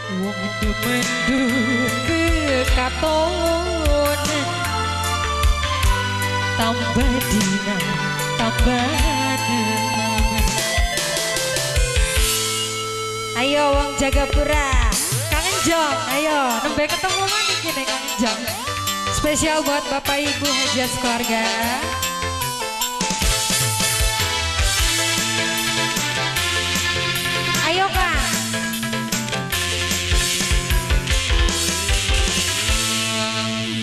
Wong demendu kekaton, tambah dina tambah nemen. Ayo wong Jagapura, Kang Enjong, ayo nembe ketemu maning kene Kang Enjong. Spesial buat Bapak Ibu Hajat keluarga. Ayo Kang.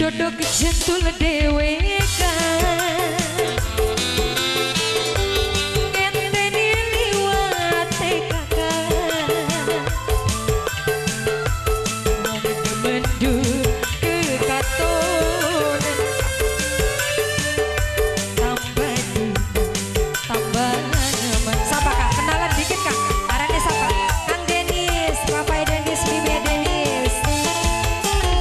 Dodok jentul dewekan, ngenteni liwate kakak. Wong demendu kekaton, tambah dina tambah nemen. Sapa Kak? Kenalan dikit Kak. Arane sapa? Kang Denis, Bapak Denis, Bibi Denis.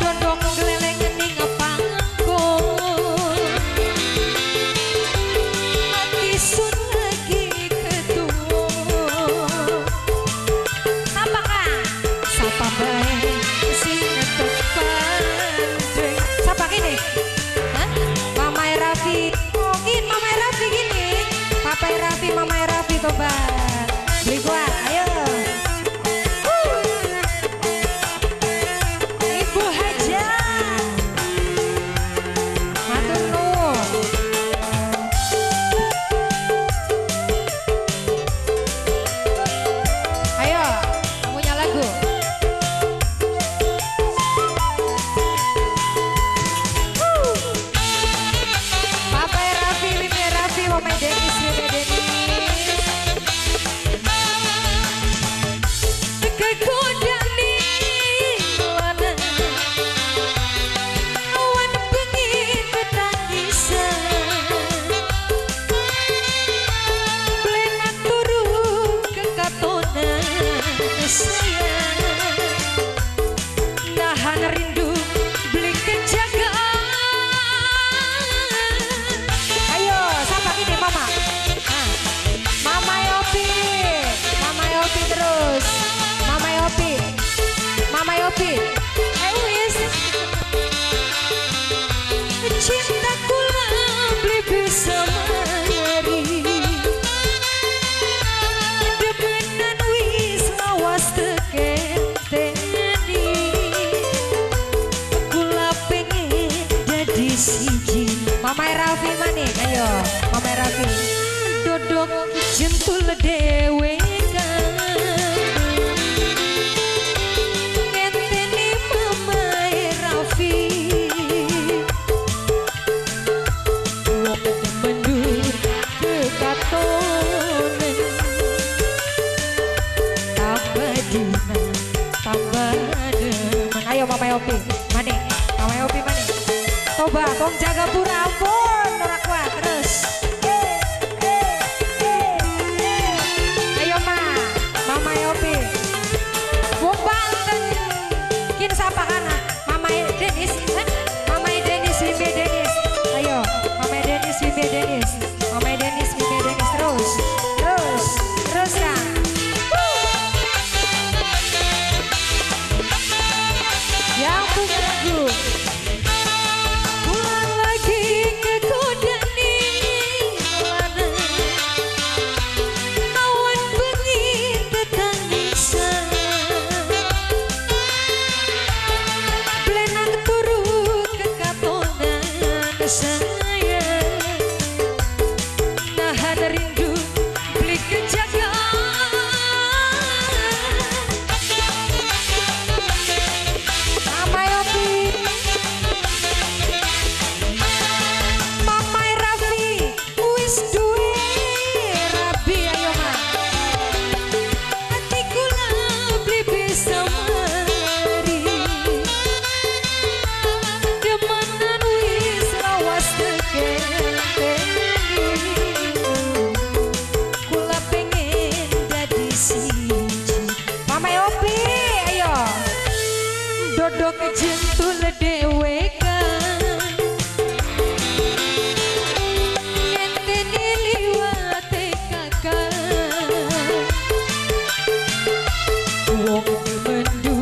Dodok geleleng ning pangkon, hati sun lagi ketuo. Sapa Kak? Sapa bae sing tepandeng. Sapa kene? Hah? Mama Raffi. Oh, gini Mama Raffi gini. Papa Raffi, Mama Raffi tobat. Beli kuat, ayo. Ibu Hajat. Matur nuwun. Ayo, kamu punya lagu. Papa Raffi, Mimi Raffi, Mama Denis, Mimi Denis. Kekodani lana, awan bengi tetangisan, blenak turu kekatonan sayang, nahan rindu beli kejagaan. Ayo, sapa gini Mama? Ah. Mama Yopi, Mama Yopi terus. Mama Yopi, Mama Yopi. Ayo wis. Cinta kula beli bisa mari, demenan wis lawas tekenteni. Kula pengen dadi siji. Mama Raffi maning, ayo Mama Raffi. Dodok jentul dewekan, ngenteni Mama Raffi. Wong demendu kekatonen, tambah dina tambah demen. Ayo Mama Yopi maning, Mama Yopi maning. Toba, wong Jagapura ampun ora kuat terus. Ayo Ma, Mama Yopi. Wong Banten. Kin sapa kana? Mama Denis, hah? Mama Denis, Bibi Denis. Ayo, Mama Denis, Bibi Denis. Mama Denis, Bibi Denis terus. Terus, terus Kang. Yang punya lagu. Pulang lagi ke Kodani lana, awan bengi tetangisan, blenak turu kekatonan sayang, nahan rindu beli kejagaan. Mama Yopi, Mama Raffi, wis duwe rabi, ayo Ma. Ati kula beli bisa mari, demenan wis lawas tekenteni. Kula pengen dadi siji. Mama Yopi, ayo. Dodok jentul dewekan, ngenteni liwate kakak. Wong demendu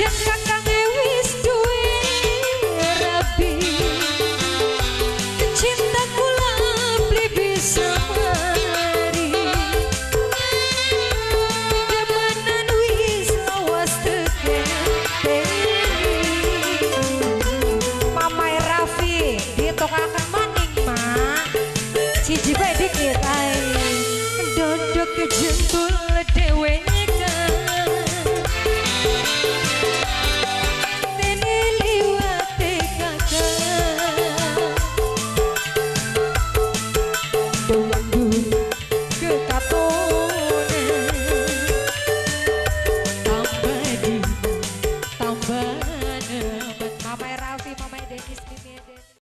Senajan kakange wis duwe rabi, cinta kula beli bisa mari. Demenan wis lawas teketeni. Mamai Raffi ditokaken maning mak. Siji bae dikit ae. Dodok jembul dhewe. Mamai Raffi, Mamai Denis, Mimi.